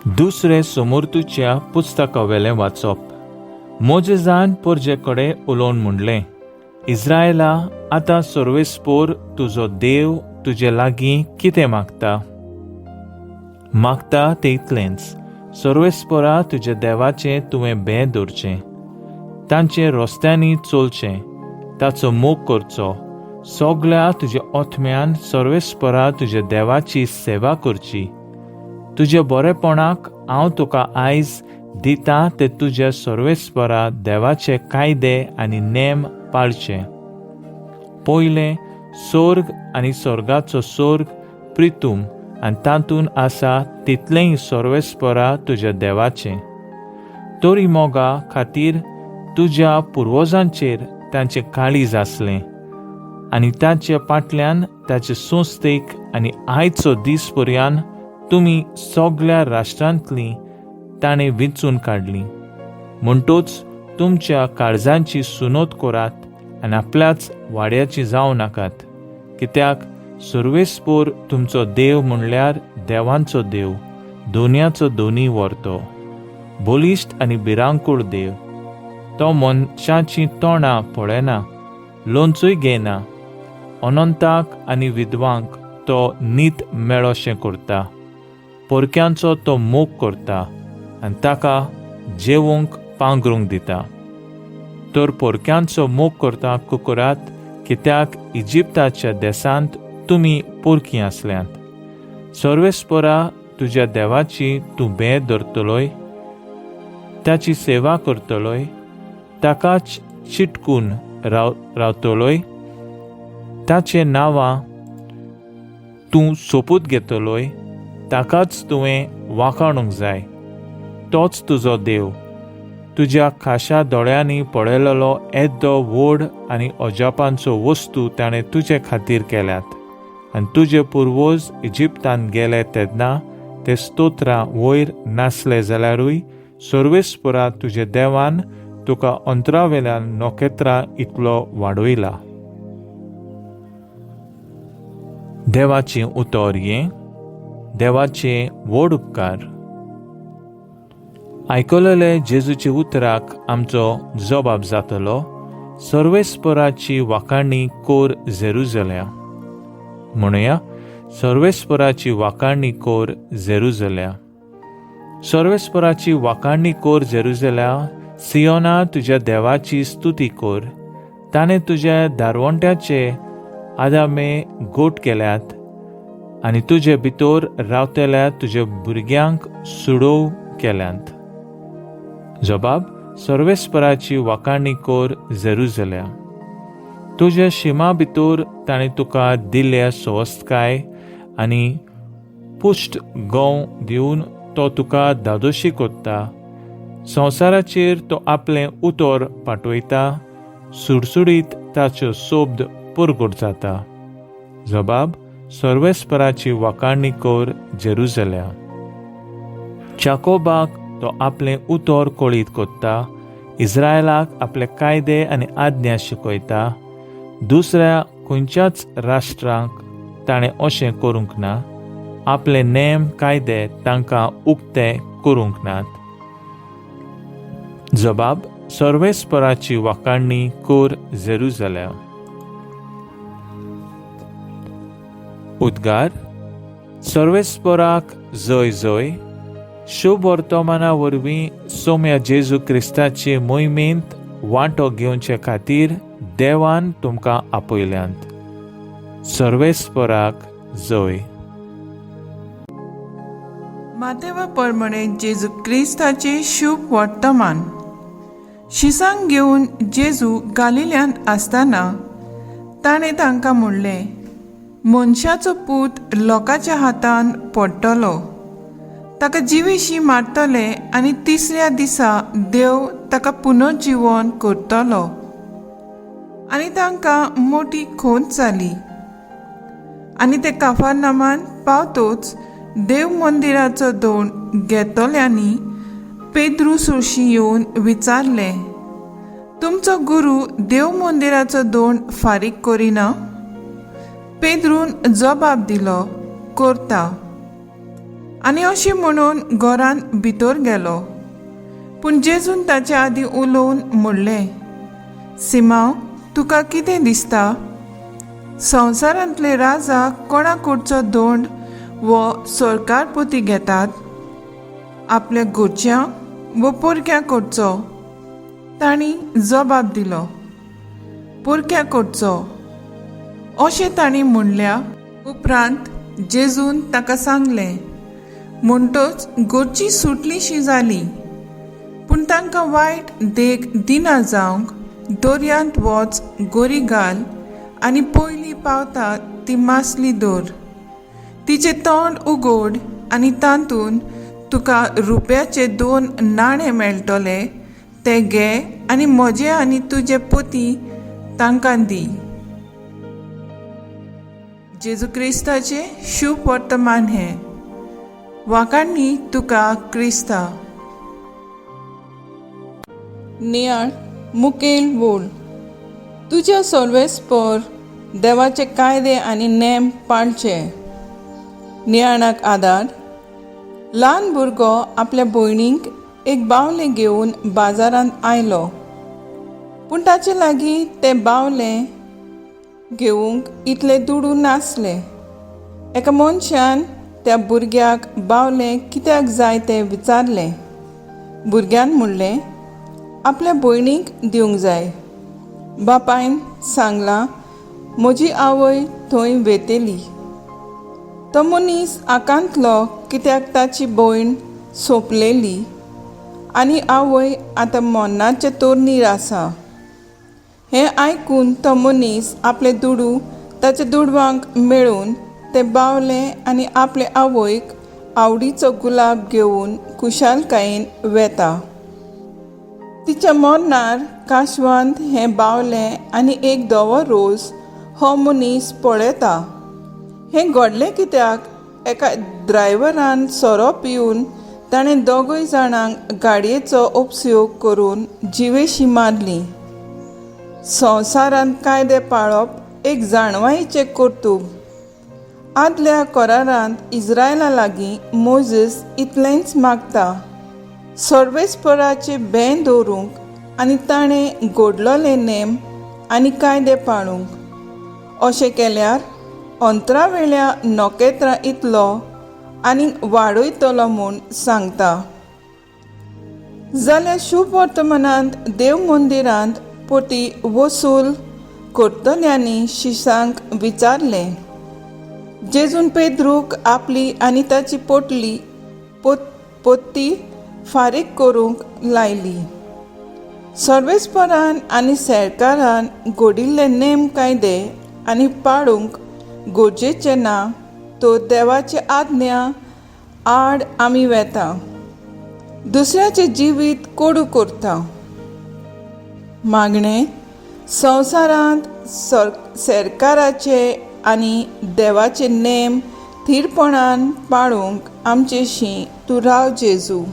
दुसरें समर्थुच्या पुस्तकावेलें वाचप. मोजेजान पोरजे कडेन उलोवन म्हणलें, इस्रायला, आतां सर्वेस्पोर तुजो देव तुजे लागीं कितें मागता? मागता तें इतलेंच, सर्वेस्पोरा तुज्या देवाचें तुवें बें दवरचें, तांचे रस्त्यांनी चलचें, ताचो मोग करचो, सगळ्या तुज्या ओथम्यान सर्वेस्परा तुज्या देवाची सेवा करची. तुज्या बरेपणाक हांव तुका आयज दिता ते तुज्या सर्वेस्परा देवाचे कायदे आनी नेम पाळचे. पयलें, सोर्ग आनी सोर्गाचो सोर्ग प्रितूम आनी तातूंत आसा तितलेंय सर्वेस्परा तुज्या देवाचें. तरी मोगा खातीर तुज्या पुर्वजांचेर तांचें काळीज आसलें आनी ताचे फाटल्यान ताचे संस्थेक आनी आयचो दीस पर्यान तुमी सगळ्या राष्ट्रांतलीं ताणें विंचून काडलीं. म्हणटूच तुमच्या काळजांची सुनोत करात आनी आपल्याच वाड्याची जावं नाकात, कित्याक सर्वेस्पोर तुमचो देव म्हणल्यार देवांचो देव, दोनयाचो दोनी व्हरतो, बलिश्ट आनी भिरांकूळ देव. तो मनशाचीं तोंडां पळयना, लोंचूय घेयना. अनंताक आनी विधवांक तो नीत मेळोशें करता. परक्यांचो तो मोग करता आनी ताका जेवंक पांगरूंक दिता. तर परक्यांचो मोग करता कुकुरात, कित्याक इजिप्ताच्या देशांत तुमी पोरकीं आसल्यांत. सर्वेस्परा तुज्या देवाची तूं बें धरतलोय, ताची सेवा करतलोय, ताकाच चिटकून रावतलोय, ताचे नांवां तूं सोपूत घेतलोय, ताकाच तुवें वाखाणूंक जाय. तोच तुजो देव, तुज्या खाशा दोळ्यांनी पळयलेलो येदो व्हड आनी अजापांचो वस्तू ताणें तुजे खातीर केल्यात. आनी तुजे पुर्वज इजिप्तान गेले तेन्ना ते स्तोत्रां वयर नासले जाल्यारूय सर्वेस्परा तुजे देवान तुका अंतरावेल्यान नखेत्रां इतलो वाडयला. देवाचें उतर हें. देवाचे व्हड उपकार. आयकलेले जेजूच्या उतराक आमचो जबाब जातलो, सर्वेस्पराची वाखाणी कोर जेरुजल्या. म्हणुया, सर्वेस्पराची वाखाणी कोर जेरुजल्या. सर्वेस्पराची वाखाणी कोर जेरुजल्या. सियोना, तुज्या देवाची स्तुती कोर. ताणें तुज्या दारवंट्याचे आदामे गोट केल्यात आनी तुजे भितर रावतल्या तुज्या भुरग्यांक सुडोव केल्यांत. जबाब, सर्वेस्पराची वाखाणी कोर जेरुजल्या. तुज्या शिमा भितर ताणें तुका दिल्ल्या सवस्तकाय आनी पुश्ट गंव दिवन तो तुका धादोशी कोत्ता. संवसाराचेर तो आपलें उतर पाठयता, सुडसुडीत ताच्यो शब्द परगट जाता. जबाब, सर्वेस्पराची वाखाणी कोर जेरुजल्या. जाकोबाक तो आपलें उतर कळीत कोत्ता, इस्रायलाक आपले कायदे आनी आज्ञा शिकयता. दुसऱ्या खंयच्याच राष्ट्रांक ताणें अशें करूंक ना, आपले नेम कायदे तांकां उक्ते करूंक नात. जबाब, सर्वेस्पराची वाखाणी कोर जेरुजल्या. उद्गार, सर्वेस्पराक जय जय. शुभ वर्तमाना वरवीं सोम्या जेजू क्रिस्ताचे मोहिमेंत वांटो घेवचे खातीर देवान तुमकां आपयल्यांत. सर्वेस्पराक जय. मातेवा प्रमाणे जेजू क्रिस्ताचे शुभ वर्तमान. शिसांक घेवन जेजू गालिल्यांत आसतना ताणें तांकां म्हणलें, मनशाचो पूत लोकांच्या हातान पडटलो, ताका जिविशी मारतले आनी तिसऱ्या दिसा देव ताका पुनर्जिवन करतलो. आनी तांकां मोटी खोंत जाली. आनी ते काफारनामान पावतोच देव मंदिराचो दोण घेतल्यांनी पेद्रू सुरशी येवन विचारलें, तुमचो गुरू देव मंदिराचो दोण फारीक करिना? पेद्रून जबाब दिलो, करता. आनी अशें म्हणून घरांत भितर गेलो. पूण जेजून ताचे आदीं उलोवन म्हणलें, सिमांव, तुका कितें दिसता? संवसारांतले राजा कोणा कडचो दोंड वो सरकारपती घेतात? आपल्या घरच्यां वो पोरक्या कडचो? तांणी जबाब दिलो, पोरक्या कडचो. अशें तांणी म्हणल्या उपरांत जेजून ताका सांगलें, म्हणटच घरची सुटलीशी जाली. पूण तांकां वायट देख दिना जावंक दर्यांत वच, गोरी घाल आनी पयली पावता ती मासली दवर, तिचें तोंड उगड आनी तातूंत तुका रुपयाचे 2 नाणे मेळटले, ते घे आनी म्हजे आनी तुजे पोती तांकां दी. जेजू क्रिस्ताचें शुभ वर्तमान हें. वाखाणणी तुका क्रिस्ता. नियाळ मुखेल वोल. तुज्या सर्वेस्पर देवाचे कायदे आनी नेम पाळचे. नियाळाक आदार. ल्हान भुरगो आपल्या भयणीक एक बावलें घेवन बाजारांत आयलो, पूण ताचे लागीं तें बावलें घेवंक इतले दुडू नासले. एका मनशान त्या भुरग्याक बावलें कित्याक जाय तें विचारलें. भुरग्यान म्हणलें, आपल्या भयणीक दिवंक जाय. बापायन सांगलां, म्हजी आवय थंय वेतली. तो मनीस आकांतलो, कित्याक ताची भयण सोंपलेली आनी आवय आतां मरणाचे तोरणीर आसा. हें आयकून तो मनीस आपले दुडू ताच्या दुडवांक मेळून ते बावलें आनी आपले आवयक आवडीचो गुलाब घेवन खुशालकायेन वेता. तिच्या मरणार काशवांत हें बावलें आनी एक धवो रोज हो मनीस पळयता. हें घडलें कित्याक एका ड्रायव्हरान सोरो पिवन ताणें दोगूय जाणांक गाडयेचो उपयोग करून जिवेशी मारली. संवसारांत कायदे पाळप एक जाणवायेचें कर्तुब. आदल्या करारांत इस्रायला लागीं मोझीस इतलेंच मागता, सर्वेस्पराचे बें दवरूंक आनी ताणें घडलोले नेम आनी कायदे पाळूंक. अशें केल्यार अंतरावेल्या नखेत्रां इतलो आनी वाडयतलो म्हूण सांगता. जाल्यार शुभ वर्तमानांत देव मंदिरांत पोती वसूल करतल्यांनी शिसांक विचारलें. जेजून पेद्रूक आपली आनी ताची पोटली पोती फारीक करूंक लायली. सर्वेस्परान आनी सरकारान घडिल्ले नेम कायदे आनी पाळूंक गरजेचें ना तर देवाचे आज्ञा आड आमी वेता, दुसऱ्याचें जिवीत कोडू करता. मागणें संवसारांत सरकाराचे आनी देवाचे नेम थीरपणान पाळूंक आमचेशी तूं राव जेजू.